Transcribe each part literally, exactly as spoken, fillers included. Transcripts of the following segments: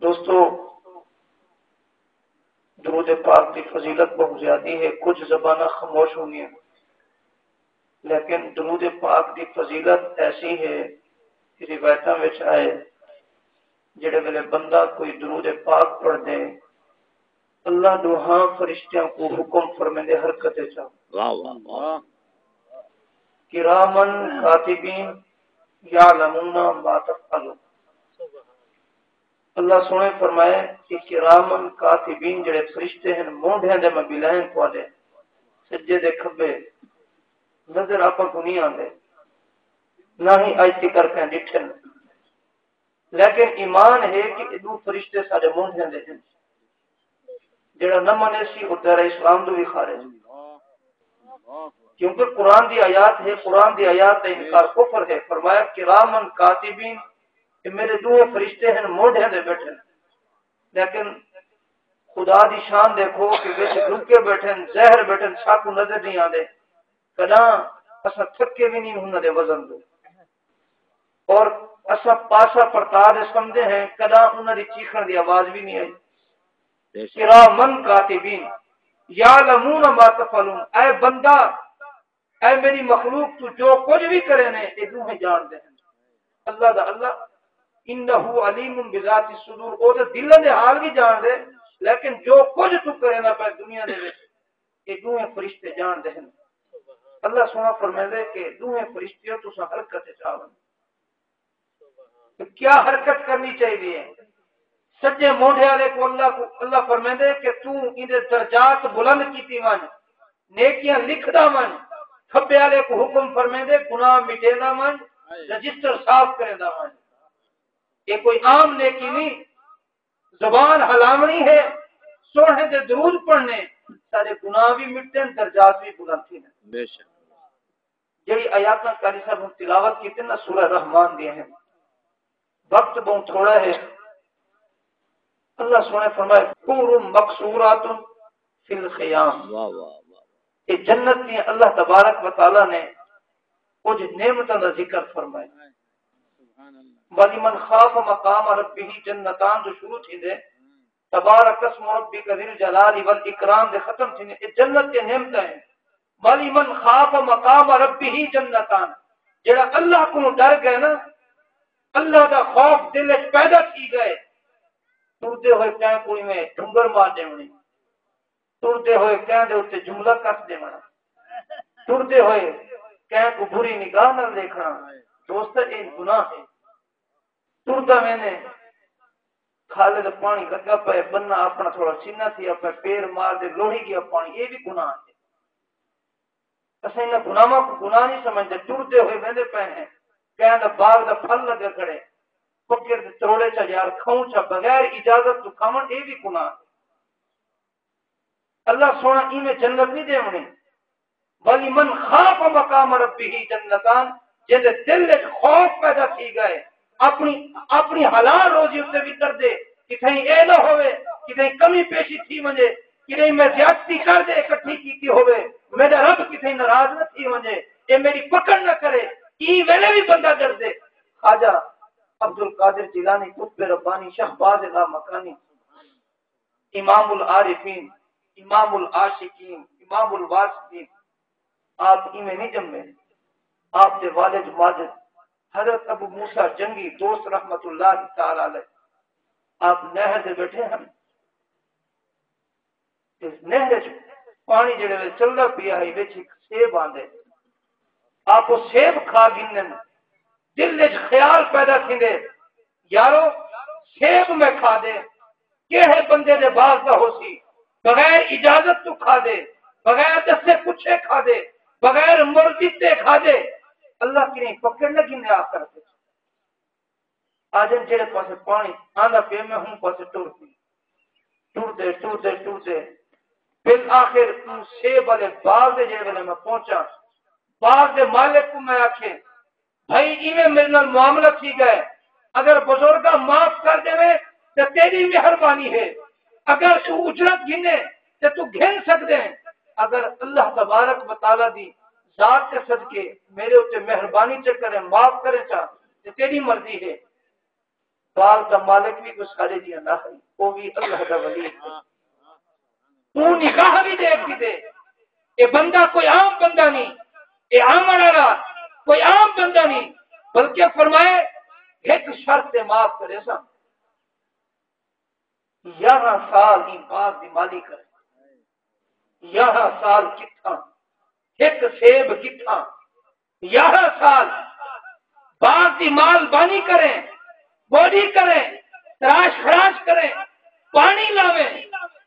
دوستو، درود پاک دی فضیلت بہت زیادہ ہے۔ کچھ زباناں خاموش ہوندیاں، لیکن درود پاک دی فضیلت ایسی ہے کہ روایتاں وچ آئے، جڑے ویلے بندہ کوئی درود پاک پڑھ دے، اللہ ݙوہاں فرشتیاں کوں حکم فرمیندے حرکت اچ آؤ۔ واہ، واہ، واہ۔ کرامن کاتبین یعلمون ما تفعلون۔ اللہ سوہݨے فرمائے کہ کرامن کاتبین، جڑے فرشتے ہن، مونڈھیاں دے مبلین تہاݙے، سجے دے کھبے، نظر آپاں کوں نہیں آندے، نہ ہی اڄ تکر کہیں ݙٹھن۔ لیکن ایمان ہے کہ اے ݙو فرشتے ساݙے مونڈھیاں دے ہن۔ جڑا نہ منے سی، او دائرہ اسلام دو بھی خارج۔ کیونکہ قرآن دی آیات ہے، قرآن دی آیات دا انکار کفر ہے۔ فرمایا، کرامن کاتبین، کہ میرے ݙوہیں فرشتے ہن، مونڈھیاں دے بیٹھے ہن۔ لیکن خدا دی شان دیکھو کہ وچ لکے بیٹھے ہن، ظاہر بیٹھے ہن، ساکوں نظر نہیں آندے۔ کݙاں اساں تھکے بھی نہیں انہاں دے وزن توں۔ اور اساں پاسا پرتا دے سمجھدے ہیں، کݙاں انہاں دی چیخݨ دی آواز بھی نہیں آئی۔ بے شک۔ کرامن کاتبین یعلمون ما تفعلون۔ اے بندہ، اے میری مخلوق، تو جو کچھ بھی کرے نے، اے ݙوہیں ڄاݨدے ہن۔ اللہ دا اللہ، انہ علیم بذات الصدور، او تے دلاں دے حال بھی ڄاݨدے، لیکن جو کچھ تو کرے نا پئے دنیا دے وچ، اے ݙوہیں فرشتے ڄاݨدے ہن۔ اللہ سوہݨا فرمیندے کہ ݙوہیں فرشتیو، تساں حرکت اچ آ ونڄو۔ تے کیا حرکت کرنی چاہیدی ہے؟ سجے مونڈھے والے کوں اللہ کو، اللہ فرمیندے کہ توں ایندے درجات بلند کیتی ونڄ، نیکیاں لکھدا ونڄ۔ کھبے والے کوں حکم فرمیندے گناہ مٹیندا ونڄ، رجسٹر صاف کریندا ونڄ۔ اے کوئی عام نیکی نہیں، زبان ہلاوݨی ہے، سوہݨے دے درود پڑھنے، سارے گناہ بھی مٹدن، درجات بھی بلند تھیندن۔ بے شک۔ جڑی آیاتاں قاری صاحب ہن تلاوت کیتن نا، سورہ رحمان دیاں ہن۔ وقت بہت تھوڑا ہے۔ اللہ سوہݨے فرمائے، حور مقصورات فی الخیام۔ واہ، واہ، واہ۔ اے جنت دیاں اللہ تبارک و تعالیٰ نے کچھ نعمتاں دا ذکر فرمائے۔ سبحان اللہ۔ ولمن خاف مقام ربہ جنتان جو شروع تھیندے، تبارک اسم ربک ذی الجلال والاکرام دے ختم تھیندے، اے جنت دے نعمتاں ہیں۔ ولمن خاف مقام ربہ جنتان، جڑا اللہ کوں ڈر گئے نا، اللہ دا خوف دل وچ پیدا تھی گئے، ٹردے ہوئے کہیں کوں ایویں ٹھنگر مار ݙیوݨی، ٹردے ہوئے کہیں دے اُتے جملہ کس ݙیوݨا، ٹردے ہوئے کہیں کوں بری نگاہ نال ݙیکھݨا، دوست، اے گناہ ہے۔ ٹردا ویندے، کھالے تے پاݨی لڳا پئے، بنہ اپݨا تھوڑا سنہ تھیا پئے، پیر مار دے لوڑھی ڳیا پاݨی، اے وی گناہ ہے۔ اساں انہاں گناہاں کوں گناہ نہیں سمجھدے، ٹردے ہوئے ویندے پئے ہیں، کہیں دا باغ دا پھل لڳا کھڑے، پکڑ تے تروڑے چا یار، کھاؤں چا، بغیر اجازت توں کھاوݨ، اے وی گناہ ہے۔ اللہ سوہݨا ایویں جنت نہیں ݙیوݨی۔ ولمن خاف مقام ربہ جنتان، جیندے دل وچ خوف پیدا تھی ڳئے، اپݨی، اپݨی حلال روزی اُتے بھی تردے، کتھائیں اے نہ ہووے، کتھائیں کمی پیشی تھی ونڄے، کتھائیں میں زیادتی کر تے اکٹھی کیتی ہووے، میݙا رب کتھائیں ناراض نہ تھی ونڄے، اے میݙی پکڑ نہ کرے، ایں ویلے بھی بندہ ݙردے۔ خواجہ عبدالقادر جیلانی، قطب ربانی، شہباز لامکانی، امام العارفین، امام العاشقین، امام الواصلین، آپ ایویں نہیں جمے۔ آپ دے والد ماجد حضرت ابو موسیٰ جنگی دوست رحمت اللہ تعالیٰ علیہ، آپ نہر دے بیٹھے ہن۔ اس نہر وچ پاݨی جڑے ویلے چلدا پیا ہے، وچ ہک سیب آندے۔ آپ او سیب کھا گھندن۔ دل وچ خیال پیدا تھیندے، یارو، سیب میں کھا دے، کیڑھے بندے دے باغ دا ہوسی، بغیر اجازت تو کھا دے، بغیر دسے پچھے کھا دے، بغیر مر دتے کھا دے۔ اللہ کریں پکڑ نہ گھنے آخرت وچ۔ آدھن جڑے پاسے پاݨی آندا پیا، میں ہوں پاسے ٹر پئی۔ ٹردے، ٹردے، ٹردے، بالآخر اوں سیب والے باغ دے جڑے ویلے میں پہنچا، باغ دے مالک کوں میں آکھے، بھائی، ایویں میرے نال معاملہ تھی ڳئے، اگر بزرگاں معاف کر ݙیوے تے تیݙی مہربانی ہے، اگر توں اجرت گھنے تے توں گھن سڳدے ہیں، اگر اللہ تبارک و تعالیٰ دی ذات دے صدقے میرے اُتے مہربانی چا کریں، معاف کریں چا، تے تیݙی مرضی ہے۔ بال دا مالک وی کوئی ساݙے جیہاں نہ ہئی، او وی اللہ دا ولی ہے۔ اوں نگاہ وی ݙیکھ گھدے، اے بندہ کوئی عام بندہ نہیں، اے آوݨ والا کوئی عام بندہ نہیں، بلکہ فرمائے، ہک شرط تے معاف کریساں، یارہاں سال ایں باغ دی مالی کرے، یارہاں سال کتھاں، ہک سیب کتھاں، یارہاں سال باغ دی مال بانی کریں، بوݙی کریں، تراش خراش کریں، پاݨی لاویں،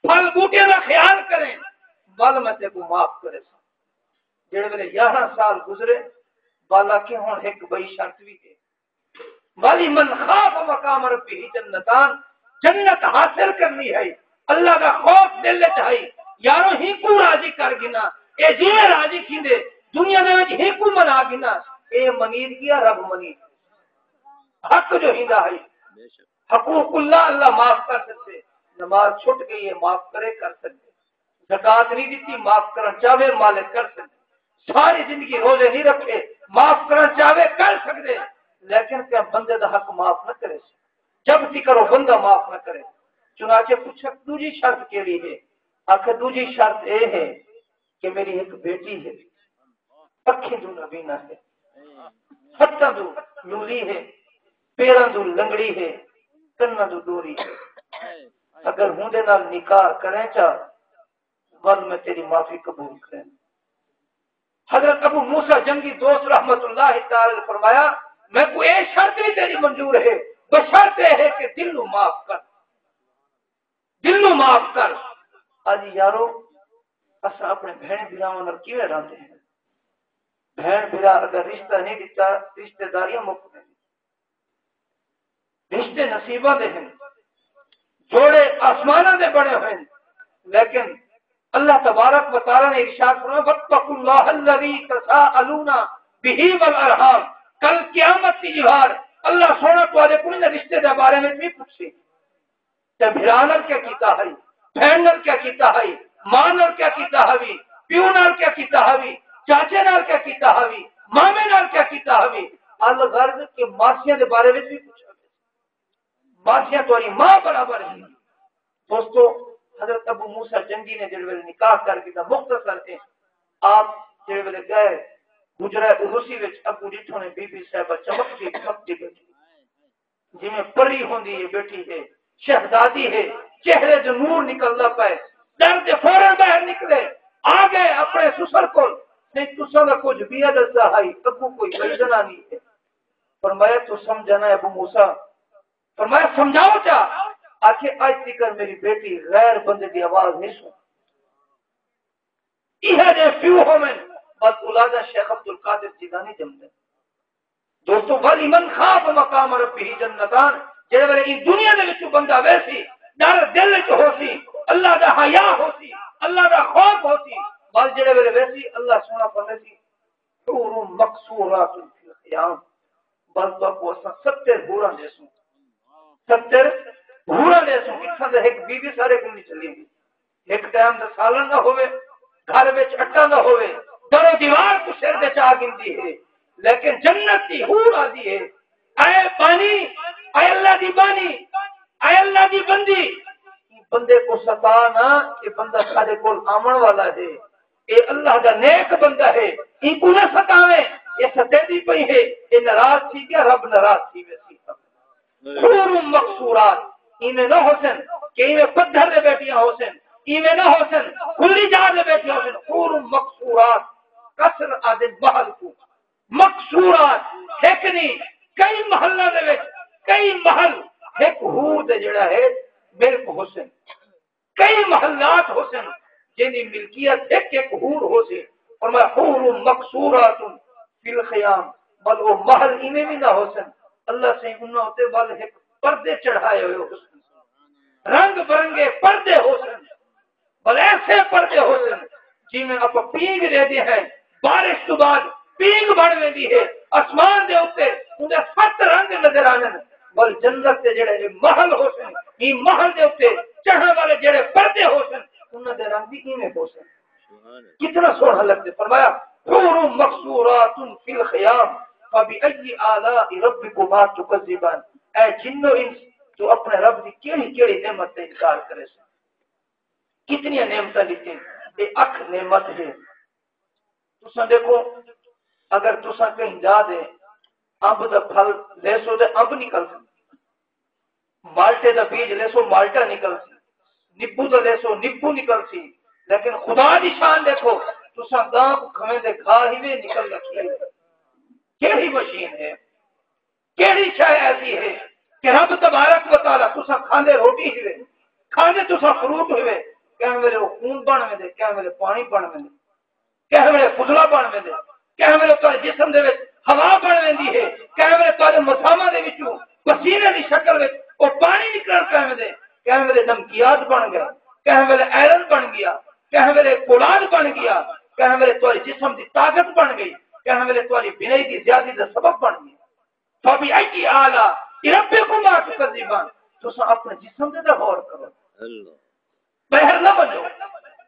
پھل ٻوٹیاں دا خیال کریں، ول میں تیکوں معاف کریساں۔ جیڑھے ویلے یارہاں سال گزرے، ول آکھے ہݨ ہک ٻئی شرط وی ہے۔ ولمن خاف مقام ربہ جنتان، جنت حاصل کرنی ہے، اللہ دا خوف دل وچ ہے، یارو ہیکوں راضی کر گھناں، اے جیویں راضی تھیندے، دنیا دے وچ ہیکوں منا گھناں، اے منی ڳیا، رب منی۔ حق جو ہیندا ہے، حقوق اللہ، اللہ معاف کر سڳدے، نماز چھٹ ڳئی ہے، معاف کرے، کر سڳدے۔ زکوٰۃ نہیں ݙتی، معاف کرݨ چاہوے مالک کر سڳدے۔ ساری زندگی روزے نہیں رکھے، معاف کرݨ چاہوے کر سڳدے، لیکن کہیں بندے دا حق معاف نہ کرے۔ جب تیکر او بندہ معاف نہ کرے۔ چنانچہ پچھیا، ݙوجھی شرط کیڑھی ہے؟ آکھے، ݙوجھی شرط اے ہے کہ میری ہک بیٹی ہے، اکھیں دو نابینا ہے، ہتھاں دو لولی ہے، پیراں دو لنگڑی ہے، کناں دو ݙوری ہے۔ اگر ہوندے نال نکاح کریں چا، ول میں تیری معافی قبول کریں۔ حضرت ابو موسیٰ جنگی دوست رحمت اللہ تعالی علیہ فرمایا، میکوں اے شرط وی تیری منظور ہے، بشرط اے ہے کہ دل نوں معاف کر، دل نوں معاف کر۔ اڄ یارو، اساں اپݨے بھیݨ بھراواں نال کیویں رہندے ہیں؟ بھیݨ بھرا اگر رشتہ نہیں ݙتا، رشتہ داریاں مک ویندیاں۔ رشتے نصیباں دے ہن، جوڑے آسماناں دے بݨے ہوئے ہن، لیکن اللہ تبارک و تعالیٰ نے ارشاد فرمایا، "واتقوا اللہ الذی تساءلون بہ والارحام۔" کل قیامت دی ݙیہاڑ اللہ سوہݨا تہاݙے کوں انہاں رشتے دے بارے وچ وی پچھسی۔ تے بھرا نال کیا کیتا ہئی، بھیݨ نال کیا کیتا ہئی، ماں نال کیا کیتا ہوی، پیو نال کیا کیتا ہوی، چاچے نال کیا کیتا ہوی، مامے نال کیا کیتا ہوی، الغرض کہ ماسیاں دے بارے وچ وی پچھا گیا۔ ماسیاں تہاݙی ماں برابر ہن۔ دوستو، حضرت ابو موسیٰ جنگی نے جڑے ویلے نکاح کر گھدا، مختصر ہے، آپ جڑے ویلے ڳئے حجرہ عروسی وچ، اڳوں ݙٹھو نے بی بی صاحبہ چمکدی چمکدی ٻیٹھی، جیویں پری ہوندی ہے ٻیٹھی ہے، شہزادی ہے، چہرے تے نور نکلدا پئے، ݙر تے فوراً ٻاہر نکلے، آ ڳئے اپݨے سسر کول، سئیں تساں دا کجھ ٻیا ݙسدا ہئی، اڳوں کوئی ٻئی زنانی ہے۔ فرمایا، توں سمجھا نہ ابو موسیٰ؟ فرمایا، سمجھاؤ چا؟ آکھے، اڄ تیکر میری بیٹی غیر بندے دی آواز نہیں سݨی۔ ایہا جے پیو ہوون، بس اولاداں شیخ عبدالقادر جیلانی ڄمدن۔ دوستو، ولمن خاف مقام ربہ جنتان، جیڑھے ویلے ایں دنیا دے وچوں بندہ ویسی، ݙر دل وچ ہوسی، اللہ دا حیا ہوسی، اللہ دا خوف ہوسی، بس جیڑھے ویلے ویسی، اللہ سوہݨا فرمیسی، حور مقصورات فی الخیام، بس تہاکوں اساں ستر حوراں ݙیسوں۔ ستر حوراں ݙیسوں، کتھاں تے ہک بی بی ساݙے کوں نہیں چلی گئی۔ ہک ٹائم دا سالن نہ ہووے، گھر وچ اٹا نہ ہووے، در و دیوار کوں سر تے چا گھندی ہے، لیکن جنت دی حور آندی ہے، اے بانی، اے اللہ دی بانی، اے اللہ دی بندی، بندے کوں ستا نہ، اے بندہ ساݙے کول آوݨ والا ہے، اے اللہ دا نیک بندہ ہے، اینکوں نہ ستاویں، اے ستیندی پئی ہے، اے ناراض تھی ڳیا، رب ناراض تھی ویسی۔ حور مقصورات، ایویں نہ ہوسن کہ ایویں پدھر تے ٻیٹھیاں ہوسن، ایویں نہ ہوسن کھلی جاہ تے ٻیٹھیاں ہوسن۔ حور مقصورات، قصر آہدن محل کوں، مقصورات، ہک نہیں، کئی محلاں دے وچ، کئی محل، ہک حور دے جیڑھا ہے، ملک ہوسن۔ کئی محلات ہوسن جیندی ملکیت ہک ہک حور ہوسی۔ فرمایا، حور مقصورات فی الخیام، بل او محل ایویں وی نہ ہوسن، اللہ سئیں انہاں اتے ول ہک پردے چڑھائے ہوئے ہوسن، رنگ برنگے پردے ہوسن، بل ایسے پردے ہوسن جیویں آپاں پینگ ݙیندے ہیں، بارش توں بعد پینگ بݨ ویندی ہے، آسمان دے اتے اوندے ست رنگ نظر آندن، ول جنت دے جڑے محل ہوسن، ایں محل دے اتے چڑھݨ والے جڑے پردے ہوسن، انہاں دے رنگ وی ایویں ہوسن۔ کتنا سوہݨا لڳدے۔ فرمایا، حور مقصورات فی الخیام، فبأی آلاء ربکما تکذبان۔ اے جن و انس، تو اپنے رب دی کیڑھی کیڑھی نعمت تے انکار کرے سو؟ کتنی نعمتاں ݙتیاں؟ اے اکھ نعمت ہے۔ تساں ݙیکھو، اگر تساں کہیں جا دے امب دا پھل لیسو تے امب نکلسی، مالٹے دا بیج لیسو، مالٹا نکلسی، نیبو دا لیسو، نیبو نکلسی۔ لیکن خدا دی شان ݙیکھو، تساں گاں کوں کھویندے گھا ہیوے نکل رکھی ہے۔ کیڑھی مشین ہے؟ کیڑھی شے ایسی ہے کہ رب تبارک و تعالیٰ، تساں کھاندے روٹی ہیوے، کھاندے تساں فروٹ ہیوے، کہیں ویلے او خون بݨ ویندے، کہیں ویلے پاݨی بݨ ویندے، کہیں ویلے فضلہ بݨ ویندے، کہیں ویلے تہاݙے جسم دے وچ ہوا بݨ ویندی ہے، کہیں ویلے تہاݙے مساماں دے وچوں پسینے دی شکل وچ او پاݨی نکلݨ پئے ویندے، کہیں ویلے نمکیات بݨ ڳئے، کہیں ویلے آئرن بݨ ڳیا، کہیں ویلے پولاد بݨ ڳیا، کہیں ویلے تہاݙے جسم دی طاقت بݨ ڳئی، کہیں ویلے تہاݙی بینائی دی زیادتی دا سبب بݨ ڳیا۔ فبأي آلاء ربكما تكذبان۔ تساں اپݨے جسم دے تے غور کرو۔ اللہ۔ ٻاہر نہ ونڄو۔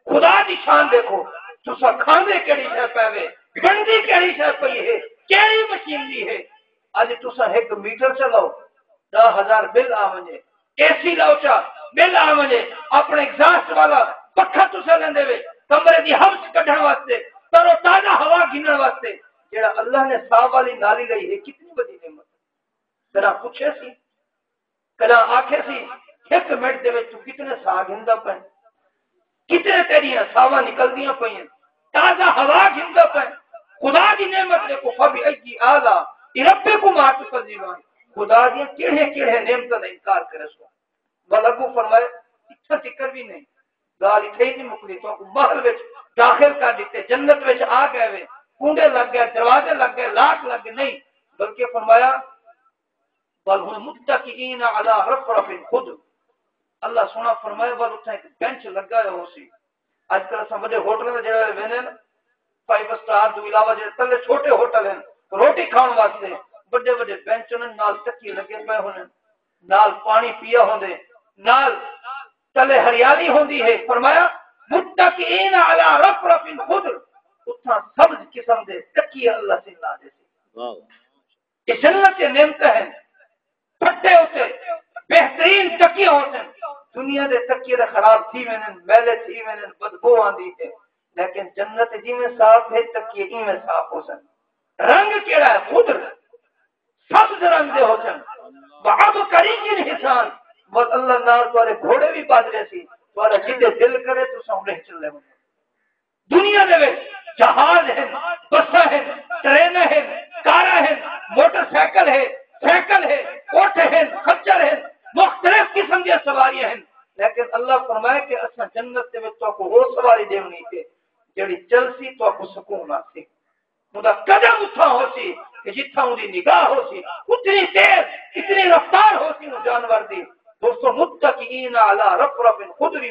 خدا دی شان ݙیکھو۔ تساں کھاندے کیڑھی شے پئے وے، بݨدی کیڑھی شے پئی ہے، کیڑھی مشینری ہے۔ اڄ تساں ہک میٹر چلاؤ، ݙاہ ہزار بل آ ونڄے، اے سی لاؤ چا، بل آ ونڄے، اپݨے ایگزاسٹ والا پکھا تساں لیندے وے، کمرے دی حبس کڈھݨ واسطے، تر و تازہ ہوا گھنݨ واسطے، جیڑھا اللہ نے ساہ والی نالی لائی ہے، کتنی وݙی نعمت۔ کݙاں پچھے سی، کݙاں آکھے سی، ہک منٹ دے وچ توں کتنے ساہ گھندا پئیں، کتنے تیݙیاں ساہواں نکلدیاں پئین، تازہ ہوا گھندا پئیں۔ خدا دی نعمت ݙیکھو، فبأي آلاء ربكما تكذبان۔ خدا دیاں کیڑھیاں کیڑھیاں نعمتاں دا انکار کرے سو۔ ول اڳوں فرمائے، اتھاں تکر وی نہیں، ڳالھ اتھے ہی نہیں مکدی، تہاکوں محل وچ داخل کر ݙتے، جنت وچ آ ڳئے وے، کنڈے لڳ ڳئے، دروازے لڳ ڳئے، لاک لڳ ڳئے، نہیں، بلکہ فرمایا، ول ہن متکئین علی رفرف خضر۔ اللہ سوہݨا فرمائے، ول اتھاں ہک بینچ لڳا ہویا ہوسی۔ اڄ کل اساں وݙے ہوٹلاں تے جیڑھے ویندے ہیں، فائیو اسٹار توں علاوہ جیڑھے تلے چھوٹے ہوٹل ہیں، روٹی کھاوݨ واسطے وݙے وݙے بینچ ہوندے، نال تکیے لڳے پئے ہوندے، نال پاݨی پیا ہوندے، نال تلے ہریالی ہوندی ہے۔ فرمایا، متکئین علی رفرف خضر، اتھاں سبز قسم دے تکیے اللہ سئیں لا ݙیسی۔ واہ۔ اے جنت دے نعمتاں ہن، پھٹے اتے بہترین تکیے ہوسن۔ دنیا دے تکیے تاں خراب تھی ویندن، میلے تھی ویندن، بدبو آندی ہے، لیکن جنت جیویں صاف ہے، تکیے ایویں صاف ہوسن۔ رنگ کیڑھا ہے؟ خضر، سبز رنگ دے ہوسن۔ وعبقری حسان، ول اللہ نال تہاݙے گھوڑے وی ٻدھ ݙیسی، تہاݙا جتھے دل کرے تساں اݙے چلے ونڄو۔ دنیا دے وچ جہاز ہن، بساں ہن، ٹریناں ہن، کاراں ہن، موٹر سائیکل ہے، سائیکل ہے، اٹھ ہن، خچر ہن، مختلف قسم دیاں سواریاں ہن، لیکن اللہ فرمائے کہ اساں جنت دے وچ تہاکوں او سواری ݙیوݨی ہے جیڑھی چلسی، تہاکوں سکون آسی۔ اوندا قدم اتھاں ہوسی کہ جتھاں اوندی نگاہ ہوسی، اتنی تیز، اتنی رفتار ہوسی اوں جانور دی۔ دوستو، متکئین علی رفرف خضر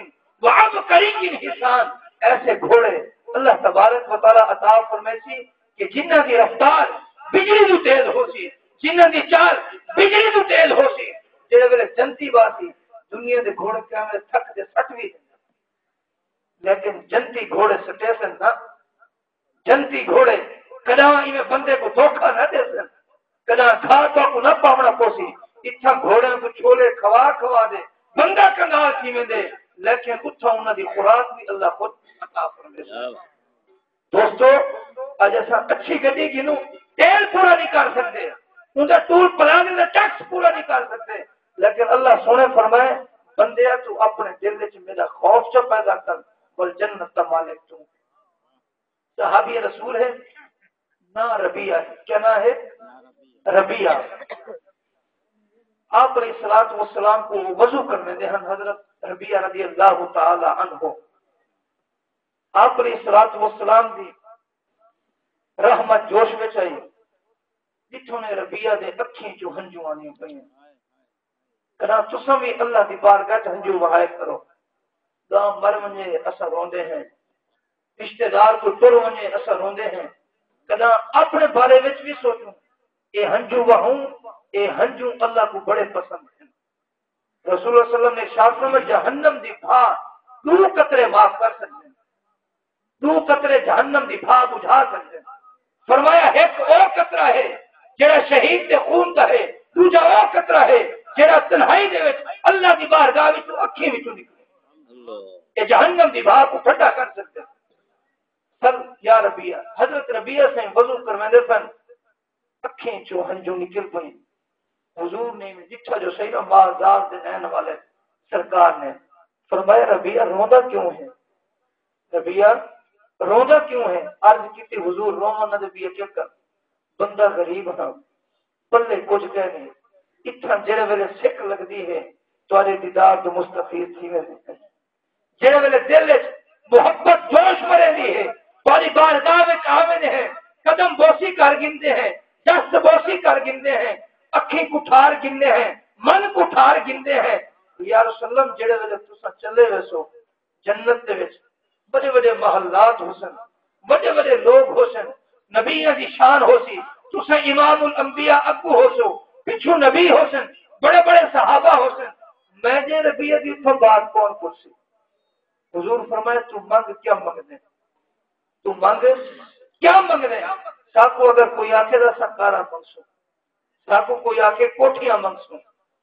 وعبقری حسان، ایسے گھوڑے اللہ تبارک و تعالیٰ عطا فرمیسی کہ جنہاں دی رفتار بجلی توں تیز ہوسی، جنہاں دی چال بجلی توں تیز ہوسی۔ جیڑھے ویلے جنتی واسی، دنیا دے گھوڑے کہیں ویلے تھک تے سٹ وی ویندن، لیکن جنتی گھوڑے سٹیسن نہ۔ جنتی گھوڑے کݙاں ایویں بندے کوں دھوکا نہ ݙیسن، کݙاں گھاہ تہاکوں نہ پاوݨا پوسی۔ اتھاں گھوڑیاں کوں چھولے کھوا کھوا تے بندہ کنگال تھی ویندے، لیکن اتھاں انہاں دی خوراک وی اللہ خود عطا فرمیسی۔ دوستو، اڄ اساں اچھی گݙی گھنوں، تیل پورا نہیں کر سڳدے، اوندا ٹول پلازے دا ٹیکس پورا نہیں کر سڳدے، لیکن اللہ سوہݨے فرمائے، بندیا، توں اپݨے دل وچ میݙا خوف چا پیدا کر، ول جنت دا مالک توں۔ صحابی رسول ہے، ناں ربیعہ ہے۔ کیا ناں ہے؟ ربیعہ۔ آپ علیہ الصلوۃ والسلام کوں وضو کرویندے ہن، حضرت ربیعہ رضی اللہ تعالی عنہ۔ آپ علیہ الصلوۃ والسلام دی رحمت جوش وچ آئی، جتھوں نے ربیعہ دے اکھیں چوں ہنجوں آندیاں پئیاں۔ کݙاں تساں وی اللہ دی بارگاہ چ ہنجوں وہائے کرو۔ ڳاں مر ونڄے، اساں روندے ہیں، رشتے دار کوئی ٹر ونڄے، اساں روندے ہیں۔ کݙاں اپݨے بارے وچ وی سوچوں، اے ہنجوں وہوں، اے ہنجوں اللہ کوں بڑے پسند ہن۔ رسول اللہ صلی اللہ علیہ وسلم نے ارشاد فرمایا، جہنم دی بھاہ ݙو قطرے معاف کر سڳدن، ݙو قطرے جہنم دی بھاہ بجھا سڳدن۔ فرمایا، ہک او قطرہ ہے جیڑھا شہید دے خون دا ہے، دوجا او قطرہ ہے جیڑھا تنہائی دے وچ اللہ دی بارگاہ وچوں اکھیں وچوں نکلے۔ اے جہنم دی بھاپ کوں ٹھنڈا کر سڳدے۔ سل یا ربیعہ، حضرت ربیعہ سئیں وضو کرویندے سن، اکھیں چوں ہنجوں نکل پئے۔ حضور نے ایویں ݙٹھا جو سئیں، ماء زال دے نین والے سرکار نے فرمایا، ربیعہ روندا کیوں ہے؟ ربیعہ روندا کیوں ہے؟ عرض کیتی، حضور روواں نہ تے ٻیا کیا کر، بندہ غریب ہاں، پلے کجھ کائنی، اتھاں جیڑھے ویلے سک لڳدی ہے تہاݙے دیدار توں مستفید تھی ویندے ہیں۔ جیڑھے ویلے دل وچ محبت جوش بھریندی ہے، تہاݙی بارگاہ وچ آویندے ہیں، قدم بوسی کر گھندے ہیں، دست بوسی کر گھندے ہیں، اکھیں کوں ٹھار گھندے ہیں، من کوں ٹھار گھندے ہیں۔ یا رسول اللہ، جیڑھے ویلے تساں چلے ویسو، جنت دے وچ وݙے وݙے محلات ہوسن، وݙے وݙے لوگ ہوسن، نبیاں دی شان ہوسی، تساں امام الانبیاء اڳوں ہوسو، پچھوں نبی ہوسن، بڑے بڑے صحابہ ہوسن۔ میں جے ربیعہ دی اتھوں بات کون پچھسی؟ حضور فرمایا، توں منگ، کیا منگدے؟ توں منگ، کیا منگدے؟ ساکوں اگر کوئی آکھے تاں اساں کاراں منگسوں، ساکوں کوئی آکھے کوٹھیاں منگسوں،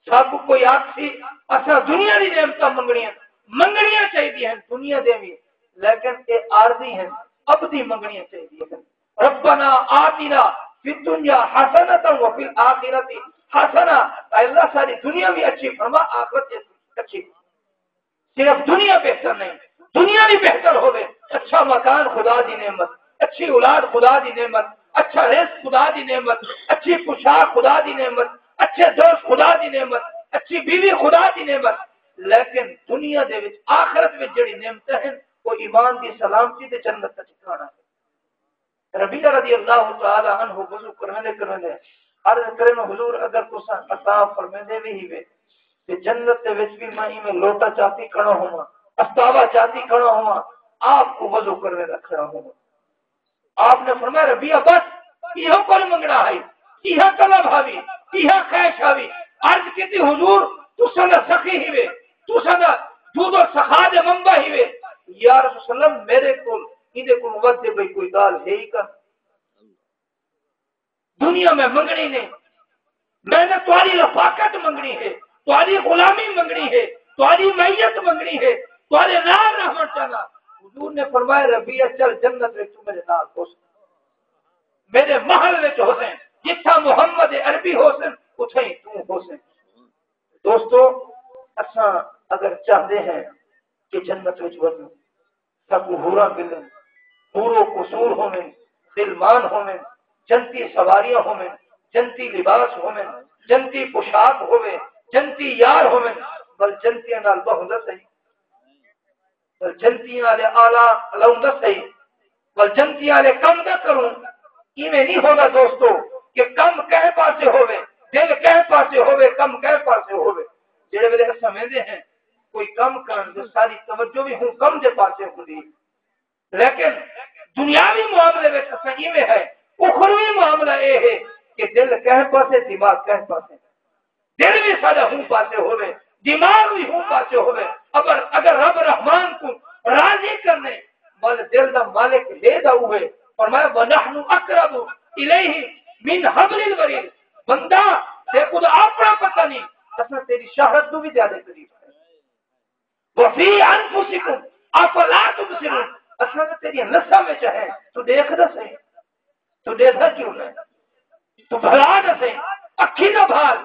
ساکوں کوئی آکھسی اساں دنیا دی نعمتاں منگنیاں، منگنیاں چاہیدیاں ہن دنیا دے وی، لیکن اے عارضی ہن، ابدی منگنیاں چاہیدیاں ہن۔ ربنا آتنا فی الدنیا حسنۃ وفی الآخرۃ حسنۃ، اے اللہ ساری دنیا وی اچھی فرما، آخرت وی اچھی۔ صرف دنیا بہتر نہیں، دنیا بھی بہتر ہوے۔ اچھا مکان خدا دی نعمت، اچھی اولاد خدا دی نعمت، اچھا رزق خدا دی نعمت، اچھی پوشاک خدا دی نعمت، اچھے دوست خدا دی نعمت، اچھی بیوی خدا دی نعمت۔ لیکن دنیا دے وچ، آخرت وچ جڑی نعمتیں ہیں، وہ ایمان دی سلامتی تے جنت دا ٹھکانہ ہے۔ ربیعہ رضی اللہ تعالی عنہ وضو کرویندے کرویندے عرض کرن، حضور، اگر تساں عطا فرمیندے وی ہیوے تے جنت دے وچ وی میں ایویں لوٹا چاتی کھڑا ہوواں، استاوا چاتی کھڑا ہوواں، آپ کوں وضو کرویندا کھڑا ہوواں۔ آپ نے فرمایا، ربیعہ، بس ایہو کل منگنا ہئی، ایہا طلب ہاوی، ایہا خواہش ہاوی۔ عرض کیتی، حضور، تساں دا سخی ہیوے، تساں دا جود و سخا دے منبع ہیوے۔ یا رسول اللہ، میرے کول ایندے کولوں ودھ تے ٻئی کوئی ڳالھ ہے ہی کن۔ دنیا میں منگنی نے، میں نے تہاݙی رفاقت منگنی ہے، تہاݙی غلامی منگنی ہے، تہاݙی معیت منگنی ہے، تہاݙے نال رہوݨ چاہنا۔ حضور نے فرمایا، ربیعہ، چل جنت وچ توں میرے نال ہوسیں، میرے محل وچ ہوسیں، جتھاں محمد عربی ہوسن، اتھاں ہی توں ہوسیں۔ دوستو، اساں اگر چاہندے ہیں کہ جنت وچ ونڄوں، ساکوں حوراں ملن، حور و قصور ہوون، غلمان ہوون، جنتی سواریاں ہوون، جنتی لباس ہوون، جنتی پوشاک ہووے، جنتی یار ہوون، ول جنتیاں نال ٻہوں تاں سہی۔ ول جنتیاں آلے آلا الاؤں تاں سہی، ول جنتیاں آلے کم تاں کروں۔ ایویں نہیں ہوندا دوستو کہ کم کہیں پاسے ہووے، دل کہیں پاسے ہووے، کم کہیں پاسے ہووے۔ جیڑھے ویلے اساں ویندے ہیں کوئی کم کرݨ تے ساری توجہ وی ہوں کم دے پاسے ہوندی ہے۔ لیکن دنیاوی معاملے وچ اساں ایویں ہے، اخروی معاملہ اے ہے کہ دل کہیں پاسے، دماغ کہیں پاسے۔ دل وی ساݙا ہوں پاسے ہووے، دماغ وی ہوں پاسے ہووے، اگر، اگر رب رحمان کوں راضی کرݨے، ول دل دا مالک ہے تاں اوہے۔ فرمایا، ونحن اقرب الیہ من حبل الورید۔ بندہ، تیکوں تاں اپݨا پتہ نہیں، اساں تیݙی شہرت توں وی زیادہ قریب ہیں۔ وفی انفسکم افلا تبصرون، اساں تاں تیݙیاں نساں وچ ہیں، توں ݙیکھدا سئیں؟ توں ݙیکھدا کیوں نہ؟ توں بھلا تاں سئیں، اکھیں دا بھال،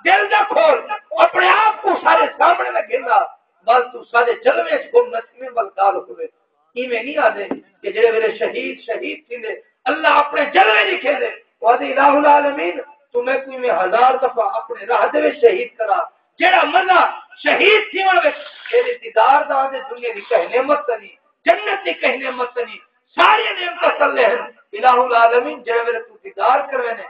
دل دا کھول، اپݨے آپ کوں سارے سامݨے نہ گھن آ، ول توں سارے جلوے وچ گم نہ تھیویں، ول ڳالھ ہووے۔ ایویں نہیں آہدے کہ جیڑھے ویلے شہید شہید تھیندے، اللہ اپݨے جلوے ݙکھیندے، او آہدے، الٰہ العالمین، توں میکوں ایویں ہزار دفعہ اپݨے راہ دے وچ شہید کرا، جیڑھا مزہ شہید تھیوݨ وچ، تیݙے دیدار دا، آہدے، دنیا دی کہیں نعمت تاں نہیں، جنت دی کہیں نعمت تاں نہیں، ساریاں نعمتاں تلے ہن۔ الٰہ العالمین، جیڑھے ویلے توں دیدار کرویندے،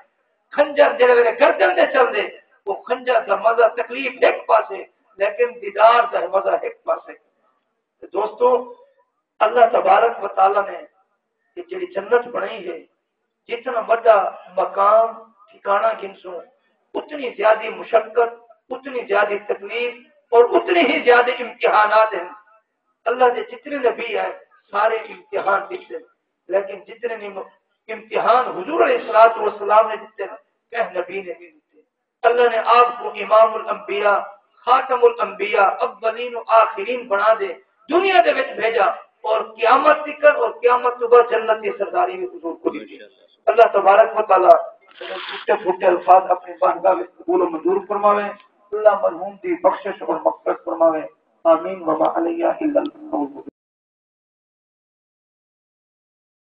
خنجر جیڑھے ویلے گردن تے چلدے، او خنجر دا مزہ، تکلیف ہک پاسے، لیکن دیدار دا مزہ ہک پاسے۔ تے دوستو، اللہ تبارک و تعالیٰ نے اے جیڑھی جنت بݨائی ہے، جتنا وݙا مقام، ٹھکاݨا گھنسوں، اتنی زیادہ مشقت، اتنی زیادہ تکلیف اور اتنے ہی زیادہ امتحانات ہیں۔ اللہ دے جتنے نبی ہیں، سارے امتحان ݙتے، لیکن جتنے نم-، امتحان حضور علیہ الصلوۃ والسلام نے ݙتے، کہیں نبی نے نہیں ݙتے۔ اللہ نے آپ کو امام الانبیاء، خاتم الانبیاء، اولین و آخرین بنا دے دنیا دے وچ بھیجا، اور قیامت تکر اور قیامت تو بعد جنت کی سرداری بھی حضور کو دی۔ اللہ تبارک و تعالیٰ ٹوٹے پھوٹے الفاظ اپنی بارگاہ وچ قبول و منظور فرماوے۔ اللہ مرحوم دی بخشش اور مغفرت فرماوے۔ آمین۔ وما علیہ الا البلاغ۔